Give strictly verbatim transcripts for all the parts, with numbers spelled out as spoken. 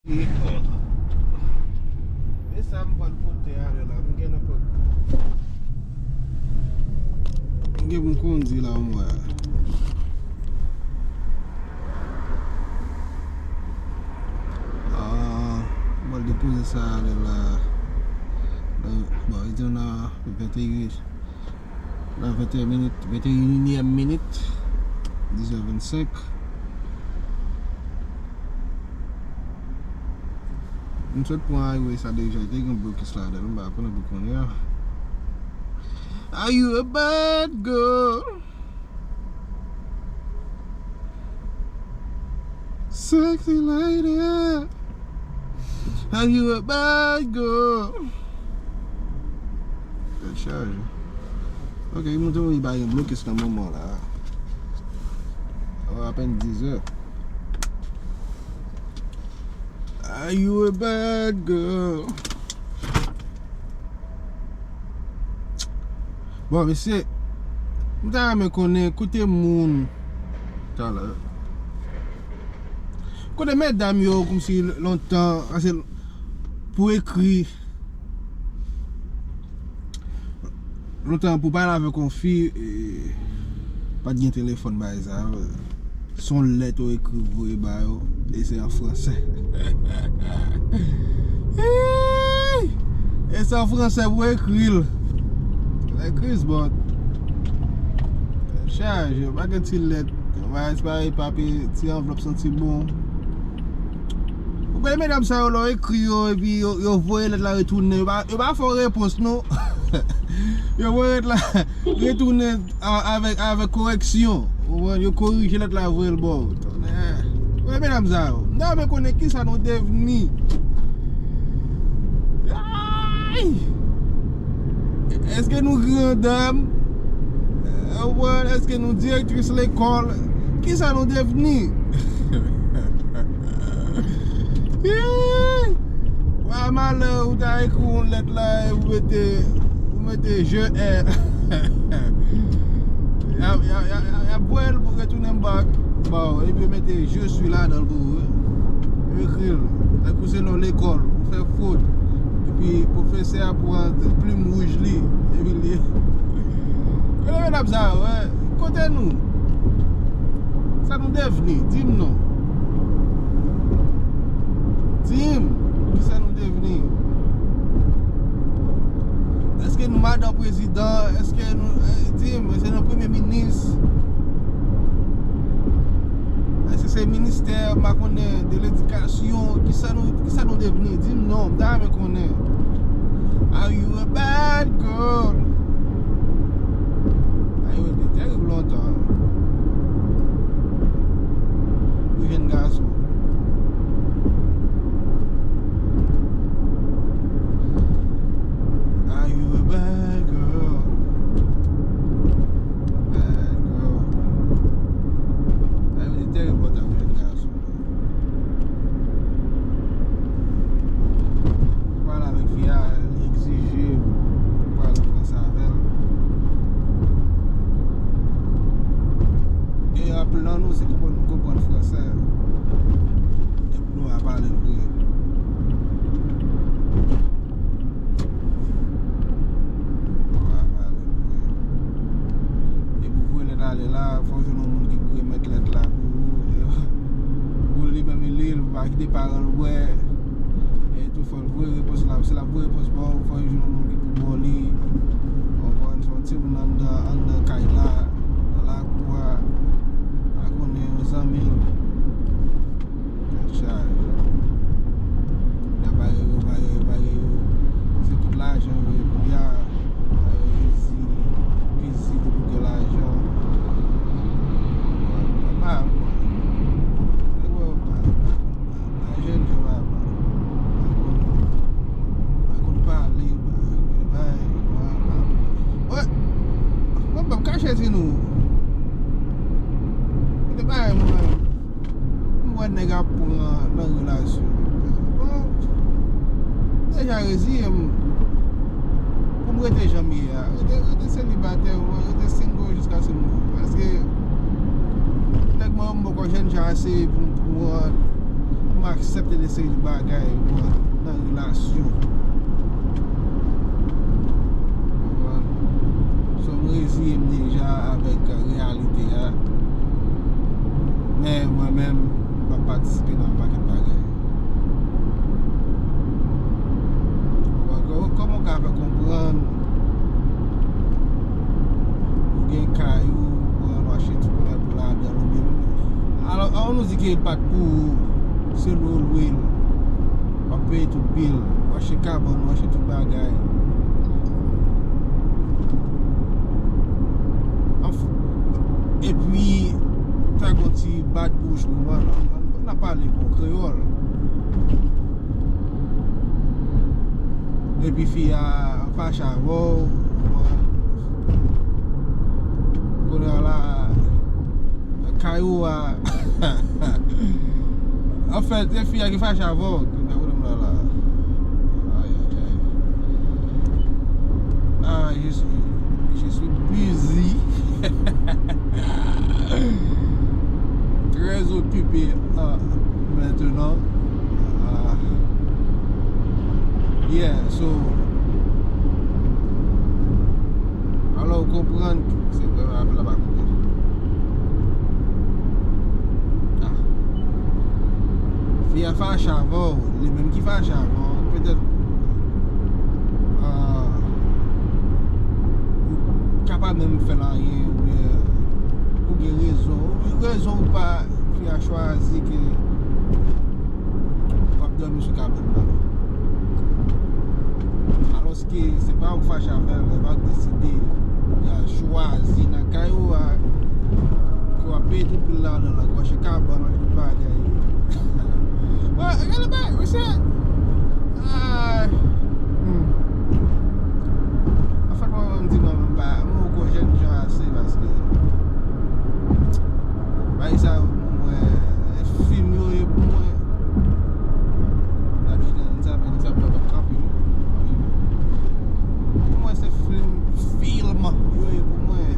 E sa m pral pote a lè la, m gen nan pot. M gen pou m kondi la, m wè. Ah, m pral depoze sa a lè la. Nan, bon, li di nan venteyen. Nan venteyen minit, venteyinyèm minit, dizèt vennsenk. M sot pran highway sa deja, te gen blokis ladan l, m pa konnen pou kounye a. Are you a bad girl? Sexy lady, are you a bad girl? Tèt chaje. Ok, li montre mwen li pa gen blokis nan moman la. Apèn dizè. Are you a bad girl? Bon, mesye, m ta renmen konnen kote moun talè. Kote medam yo, kòmsi lontan, ase pou ekri. Lontan pou pale avèk yon fi, e, pa t gen telefòn bagay sa yo. Se yon lèt ou ekri voye ba yo, e se an fransè. E se an fransè pou ekri l. Ekri s bòt. Chaje, pa gen ti lèt. Bagay se pa, e pa ti anvlòp santi bon. Ou konnen medam sa yo, lè w ekri yo, epi yo, yo voye lèt la retounen, yo pa, yo pa fè w repons, non. Yo voye lèt la retounen a, avèk, avèk korèksyon. Ou konprann? Yo korije lèt la, voye l ba w. Tonè. Ou konnen medam sa yo. M ta renmen konnen kisa nou devni. Ay! Èske nou grandam? Ou konprann? Èske nou direktris lekòl? Kisa nou devni? Ih! Wa malè, ou ta ekri yon lèt la, e ou mete, ou mete je è. Y ap, y ap, y ap, y ap voye l pou retounen bak ba w, epi yo mete je suis ladan l pou ou, wi. Yo ekri l. Tankou se lè w lekòl, ou fè fot, epi pwofesè a pran plim wouj li, epi li. Kote medam sa yo, wi? Kote nou? Sa nou devni? Di m non. Di m, kisa nou devni? Èske nou madan prezidan? Èske nou, eh, di m, èske nou premye minis? Èske se ministè, m pa konnen, de ledikasyon? Kisa nou, kisa nou devni? Di m non, m ta renmen konnen. Are you a bad girl? Ay, yo te terib lontan pou jèn gason. Are you a bad girl? Bad girl. Ay, yo te terib lontan pou jèn gason. Ou pale avèk fi a, li egzije pou w pale an fransè avè l. Gen anpil nan nou, se konprann nou konprann fransè, epi nou pa pale l vre. Epi pou voye lèt la ale la, fò w jwenn yon moun ki pou remèt lèt la pou ou. Pou li menm li li l, pou pa kite paran l wè. E tou fò l voye repons la. Si l ap voye repons ba w, fò l jwenn yon moun ki pou ba w li. Ou konprann? Se yon timoun anndan, anndan kay la, nan lakou a, pa konnen yon zanmi l. Tèt chaje. Nèg bagay yo, bagay yo, bagay yo. Se tout lajan yo ye kounye a. Bagay yo izi, izi de pou gen lajan. Papa, nèg yo pa, pa, pa, pa jèn jan, pa, pa, pa konn, pa konn pale, pa, pa, pa, wè, mwen p ap kache di nou. Kote bagay mwen. M wè nèg ap pran nan relasyon. Bon, deja reziye m pou m rete jan m ye a. Rete, rete selibatè, mwen, rete single jiskaske m mouri. Paske nèg mwen yo, m poko jèn jan ase pou m pran, pou M aksepte de seri de bagay, ou konprann, nan relasyon. Ou konprann? So, m reziye m deja avèk reyalite a. Men, mwen menm, m p ap patisipe nan yon pakèt bagay. Ou konprann? Kò-, kòman w ka fè konprann ou gen kay ou, ou pran, ou achte tout bagay pou ladan l, oubyen, alò, ann nou di ke l pa t pou ou, se lwe w lwe l, w ap peye tout bil, w achte kabann, w achte tout bagay. Anf-, epi, fè yon ti bat bouch pou mwen, ann, ann, ann ap pale bon kreyòl. Epi fi a fache avè w. Kounye a la, kay ou a. Anfèt, se fi a ki fache avè w ki nan pwoblèm la, la. Ay, ay, ay. Ah, je suis, je suis busy. Très occupé, euh, maintenant. Ah. Yeah, so, alò, ou konprann, se vrèman apèl la pa koupe. Ah. Fi a fache avè w, li menm ki fache avè w, petèt, ah, ou ka pa menm fè l anyen, oubyen ou gen rezon, ou gen rezon ou pa, fi a chwazi ke w ap dòmi sou kabann pa l. Alòske se pa ou k fache avè l, se pa ou k deside, y a chwazi nan kay ou a, ke w ap peye tout bil ladan l, ke w achte kabann, w achte tout bagay. Bon, gade bagay, mesye. Ah, hmm. Anfèt, mwen menm, m di mwen menm, m pa, m poko jèn jan ase, paske bagay sa yo, mwen, fim yo ye pou mwen. Gade, gade, sa, sa, sa, pa kanpe, non. Pou mwen, se fim, fim yo ye pou mwen.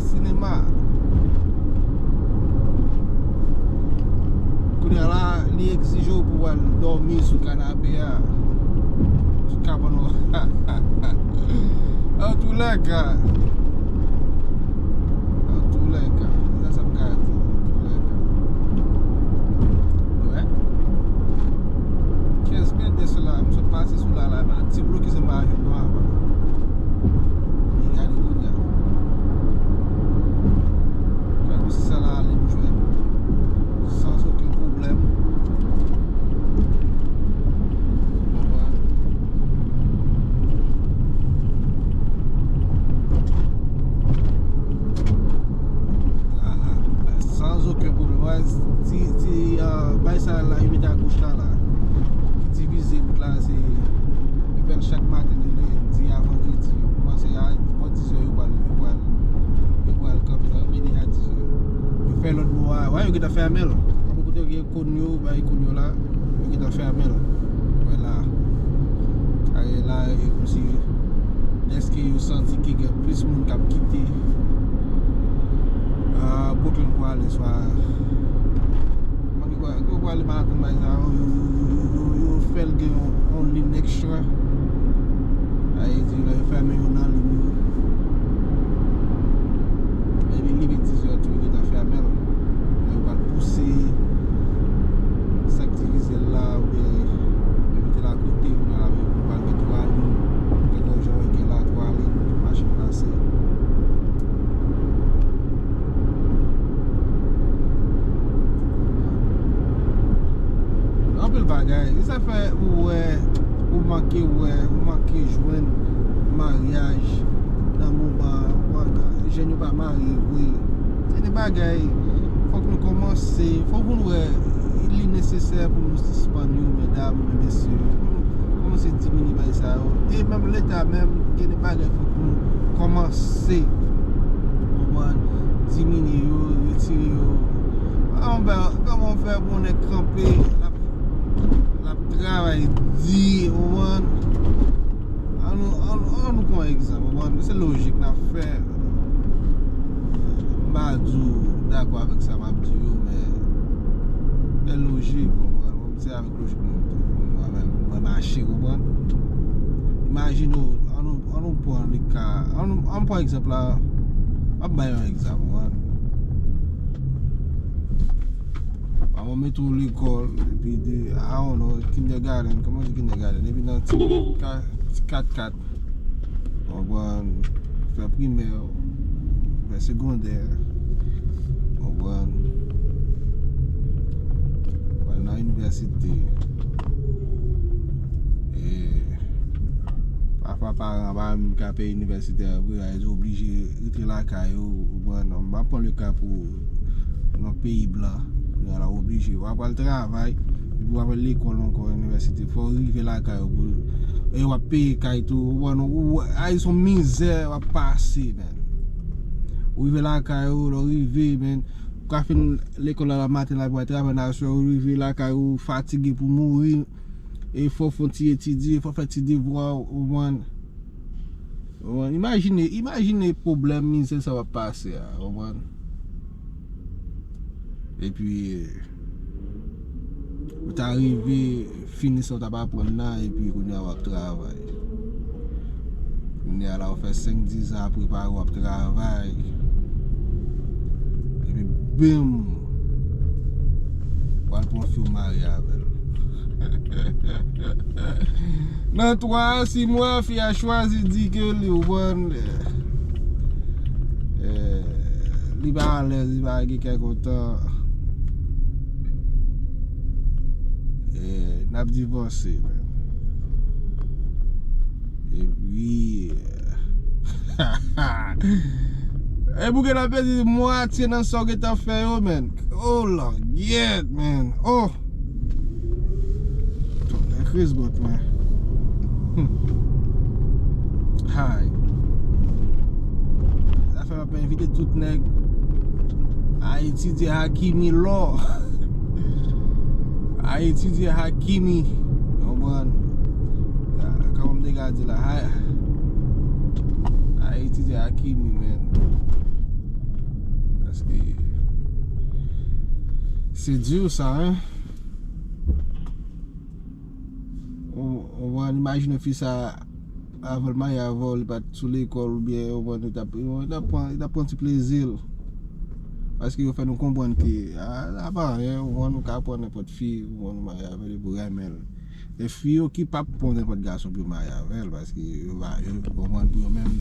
Sinema. Kounye a la, li egzije w pou w al dòmi sou kanape a, sou kabann ou. Antoulèka, antoulèka, se sa m ka di, antoulèka. Wè. Kenz minit de sela, m sot pase sou la, la, ti blokis anba ajann nwa a. Li gade kounye a. Gade si sa la ale m jwenn sans aucun problème. Konprann? Ah, ah, sans aucun problème. Wè, ti, ti, ah, bay sa la, yo mete agoch la, la. Ki divize wout la, se, yo fè l chak maten de lendi a vandredi. Yo kòmanse a bò dizè, yo pral, yo pral, yo pral kanpe la, yo fini a dizè. Yo fè lòt bò a, wè, yo gentan fèmen l. Anpil kote yo gen kòn yo, bay kòn yo la, yo gentan fèmen l. Wè la. Ay la, e kòmsi, dèske yo santi ke gen plis moun k ap kite, ah, Brooklyn pou ale swa, yo pral, yo pral Manhattan bay sa yo, yo, yo, yo, yo, yo fè l gen yon, yon liy ekstra. Sa vle di, lè yo fèmen youn nan liy yo, epi li vin dizè tou, yo gentan fèmen l. Yo pral pouse sa k divize l la, oubyen yo mete l akote, kounye a la, yo pral gen twa liy. Gen yon jan gen la, twa liy, machin pase. Anpil bagay. E sa fè ou wè, ou manke wè, ou manke jwenn maryaj nan moman, jèn yo pa marye vre. Se de bagay, fòk nou kòmanse, fòk nou wè, li nesesè pou nou sispann yo, medam, mesye. Fòk nou kòmanse diminye bagay sa yo. E menm Leta menm, gen de bagay fòk nou kòmanse, konprann, diminye yo, retire yo. Kòman w fè, kòman w fè pou yon nèg kanpe, l ap, l ap travay di, konprann? An nou, an, an nou pran egzanp, konprann? Se lojik n ap fè. M pa di w dakò avèk sa m ap di yo, men Se avèk lojik mwen, mwen menm, mwen mache, konprann? Imajine w, ann nou, ann nou pran le ka, ann nou, ann pran egzanp la, m ap bay yon egzanp, konprann? Manman mete w lekòl, epi de, I don't know, kindergarten, kòman di kindergarten, epi nan ti ka-, ti kat kat, konprann, fè primè, fè segondè, konprann, pral nan inivèsite. E, pafwa paran pa menm ka peye inivèsite a vre, yo oblije rete lakay yo, konprann, m ap pran le ka pou nan peyi blan, kounye a la w oblije, w ap al travay, epi w ap al lekòl ankò, inivèsite, fò w rive lakay ou pou, e w ap peye kay tou, ou wè, non, ou, ay, se yon mizè w ap pase, man. Ou rive lakay ou, lè w rive, man, ou ka fin lekòl la maten la, pou w al travay nan aswè, ou rive lakay ou fatige pou mouri, e fò w fè yon ti etidye, fò w fè ti devwa, ou konprann? Ou konprann? Imajine, imajine pwoblèm, mizè sa w ap pase a, ou konprann? Epi, ou ta rive fini sa w t ap aprann nan, epi kounye a w ap travay. Kounye a la, w fè senk, diz an ap prepare, w ap travay. Epi, bim! W al pran fi w marye avè l. Nan twa a, sis mwa, fi a chwazi di ke li, ou konprann, eh, li pa alèz, li pa gen kè kontan. Eh, n ap divòse, man. Epi, eh, e pou gen ap pèdi mwatye nan sa w gentan fè yo, man. Oh, Lord, yeah, man. Oh. Tonnè Kris bòt mwen. Hmm. Hay. Zafè m ap envite tout nèg a etidye Hakimi Law. A etidye Hakimi. Ou konprann? Kòman m te ka di la? A, a etidye Hakimi, man. Paske se di sa, hein? Ou, ou konprann, imajine fi sa, avan l marye avè w, li pa t sou lekòl oubyen, ou konprann, li t ap, li t ap pran, li t ap pran ti plezi l. Paske yo fè nou konprann ke, a, a pa anyen, ou konprann, ou ka pran nenpòt fi, ou konprann, ou marye avè l, epi w renmen l. E fi yo ki p ap pran nenpòt gason pou yo marye avè l, paske yo va, yo, ou konprann, pou yo menm,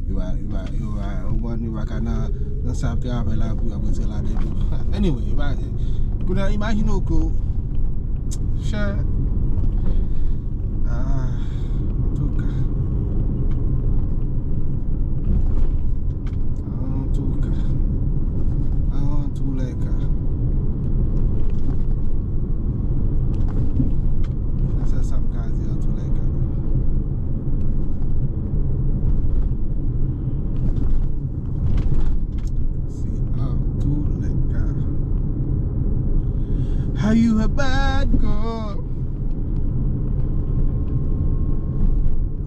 yo va, yo va, yo va, ou konprann, yo pa ka nan, nan sa travay la pou yo ap retire ladan tou. Anyway, yo pa, kounye a, imajine w ke, chè, ah, antouka. Antouka. Antoulèka. Se sa m ka di, antoulèka. Se antoulèka. How you a bad girl?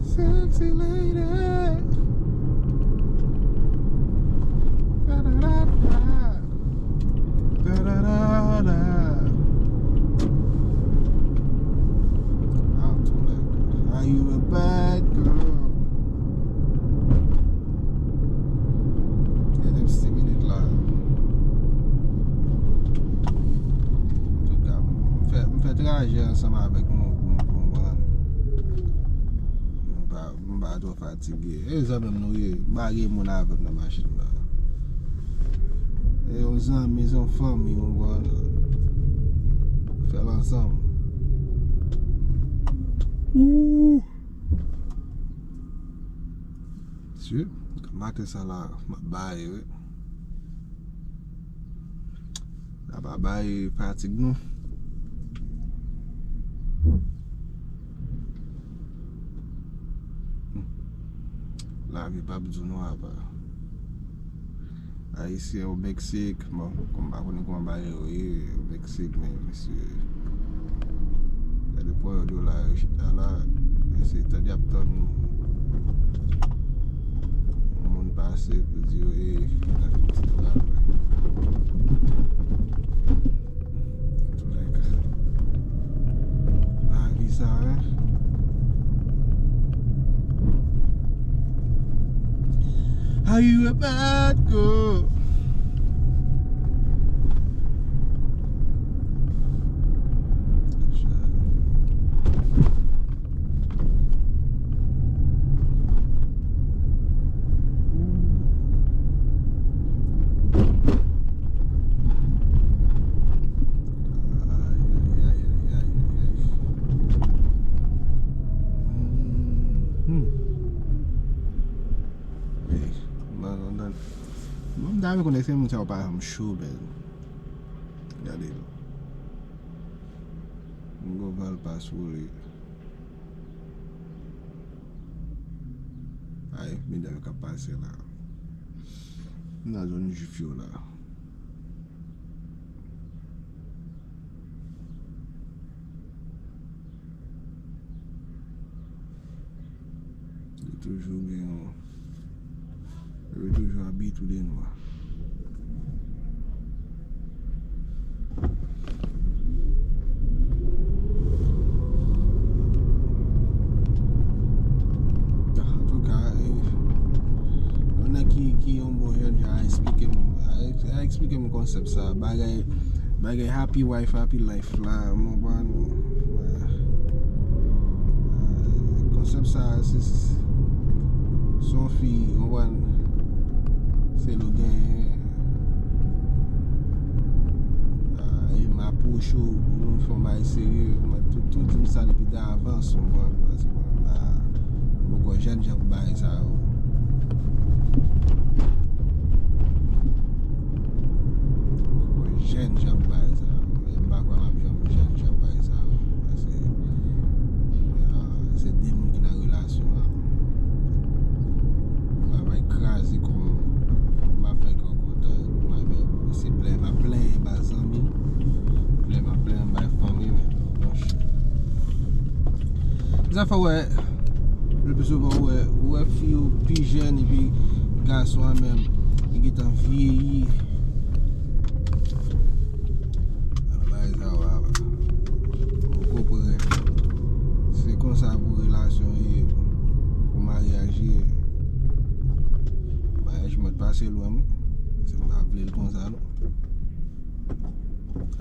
Sexy lady. Da, da, da, da. Da, da, da, da. Antoulèka. Are you a bad girl? Gade m sis minit la. Antouka, m fè, m fè trajè ansanm avèk nou pou m, pou m pran. M pa, m pa twò fatige. E zanmi m nou ye, m pa gen moun avè m nan machin nan. E yon zanmi, se yon fanmi, ou konprann. Fè l ansanm. Ooh. Mesye, maten sa la, m ap bay, wi. N ap bay fatig nou. Hmm. Lavi p ap di w non, apa. Ayisyen o Meksik, bon, kòm m pa konnen kòman bagay yo ye o Meksik, men mesye, gade pòyòt yo la, yo chita la, mesye, tande y ap tann yon moun pase pou di yo, e, n ap fè yon ti travay. Antoulèka. Are you a bad girl? Mwen, mwen, mwen, mwen ta renmen konnen èske moun sa yo pa janm cho, men. Gade l. Yon gwo van l pa sou li. Ay, medam yo k ap pase la. M nan zòn Jwif yo la. Yo toujou gen yon, yo toujou abiye tou de nwa. Antouka, eh, yon nèg ki, ki yon bon jèn jan a eksplike m, a, a eksplike m konsèp sa. Bagay, bagay happy wife, happy life la, m konprann. Konsèp sa, se, se, se yon fi, w konprann, se l ou genyen. Ah, e m apwoche w pou nou fè yon bagay serye. Mwen tou, tou di m sa depi davans, w konprann, paske mwen, m pa, m poko jèn jan pou bagay sa yo. M poko jèn jan pou bagay sa yo. E m pa kwè m ap janm jèn jan pou bagay sa yo. Paske, ah, se de moun ki nan relasyon an. Travay kraze kò m. M ap fè kò kontan. Mwen menm, se plenn m ap plenyen ba zanmi. Plenn m ap plenyen ba fanmi, men, monchè. Zafè wè, le pli souvan, ou wè, ou wè fi yo pi jèn, epi gason an menm, li gentan vyeyi. Bagay sa yo, papa. Ou konprann. Se konsa pou relasyon ye, pou maryaj ye. Maryaj mwen t pase lwen, wi. Se m pa vle l konsa, non.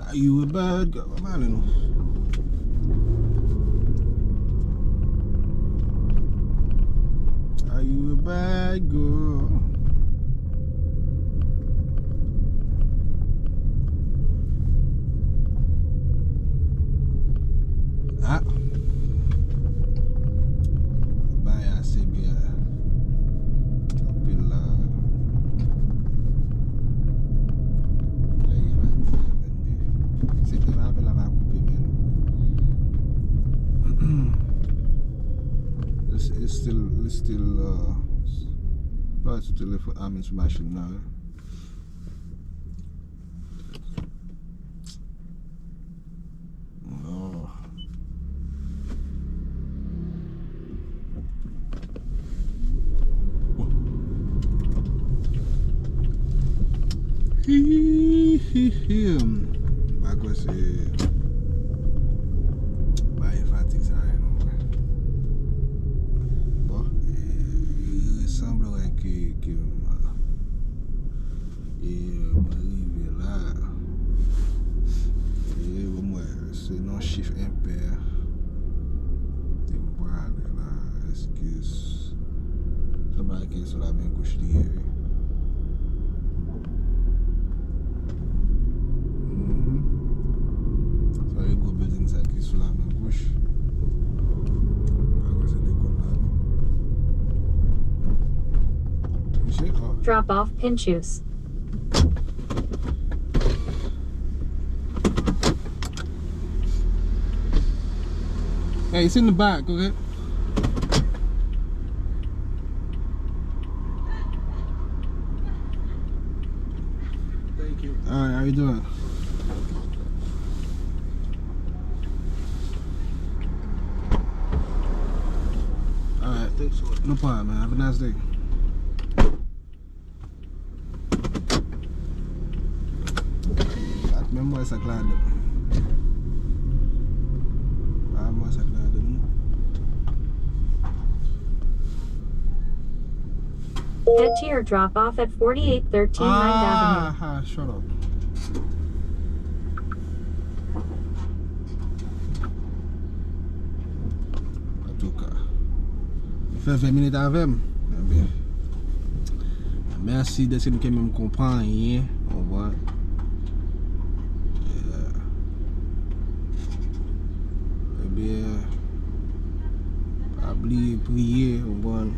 Are you a bad girl? Mwen ale, non. Are you a bad girl? Ah. Bay ase byen. Anpil la. Lè gen la, diznèf vennde. Se te apèl la pa koupe, men. It's, it's still, it's still, uh, pa sou telefòn, I mean, sou machin nan, wi. Oh. Hi, hi, hi. M pa kwè se bay fatig sa yo non, mwen. Bon, e, e sanble wè ke, ke m, e, mwen rive la. E, bon, mwen, se nan chif enpè. Te m prale la, èske s-, sanble ke sou lamen gòch li ye, wi. Mhm. Sa e gwo building sa ki sou lamen gòch. Akoz se lekòl la. Misye, oh. Drop off Pinchos. Hey, it's in the back, okay? Thank you. All right, how you doing? All right. Thanks so much. No problem, man. Have a nice day. Gad menm wè sa k ladan. Pa menm wè sa k ladan, non. Head to your drop off at forty-eight thirteen ninth Avenue. Ah, shut up. Antouka, nou fè ven minit avè m. Ebyen, mèsi dèske nou te menm konpranyen, ou konprann. Yeah. Ebyen, pa bliye priye, ou konprann.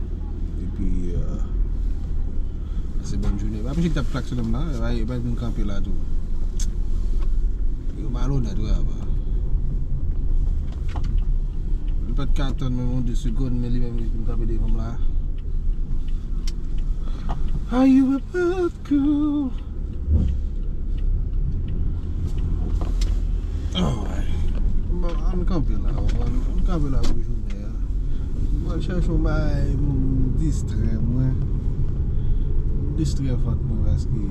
Epi, euh, pase bòn jounen. Pa pèse ki t ap klaksonnen m la, e pa, e pa vin kanpe la tou. Yo malonèt, wi, apa. Li pa t ka tann menm yon de segonn, men li menm li vin kanpe devan m la. Are you a bad girl? Alright. Bon, ann kanpe la, ann, ann kanpe la pou jounen an. Mwen al chèche yon bagay pou m distrè mwen. M distrè vant mwen paske